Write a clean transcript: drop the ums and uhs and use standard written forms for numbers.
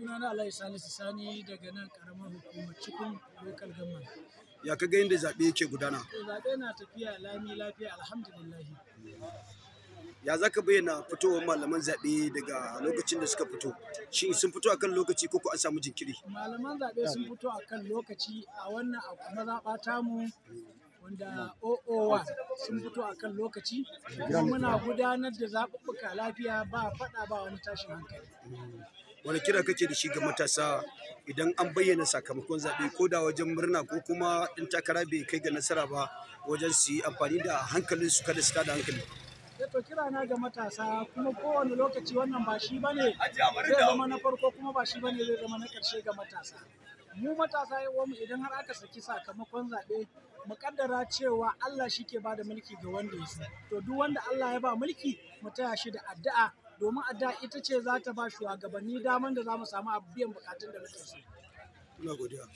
Sunana Alhaji Salisu Sani daga nan karamar hukumar cikin local government. Ya ka ga yadda zaɓe yake gudana? To, zaɓe na tafiya lami lafiya, alhamdulillah. Ya za ka bayyana fitowar malaman zaɓe daga lokacin da suka fito? Shin sun fito akan lokaci ko an samu jinkiri? Malaman zaɓe sun fito a kan lokaci a wannan mazaɓa tamu wanda 001, sun fito a kan lokaci, kuma muna gudanar da zaɓuɓɓuka lafiya, ba faɗa, ba wani tashin hankali. Wani kira kake da shi ga matasa idan an bayyana sakamakon zaɓe, ko da wajen murna ko kuma ɗan takara bai kai ga nasara ba, wajen su yi amfani da hankalin su, kada su tada hankali? To, kira na ga matasa kuma kowane lokaci, wannan ba shi bane zai zama na farko, kuma ba shi bane zai zama na ƙarshe ga matasa. Mu matasa mu, idan har aka saki sakamakon zaɓe, mu kaddara cewa Allah shi ke bada mulki ga wanda ya so. To, duk wanda Allah ya ba mulki, mu taya shi da addu'a, domin addu'a ita ce za ta ba shugabanni daman da za mu samu biyan bukatun da muke so. Ina godiya.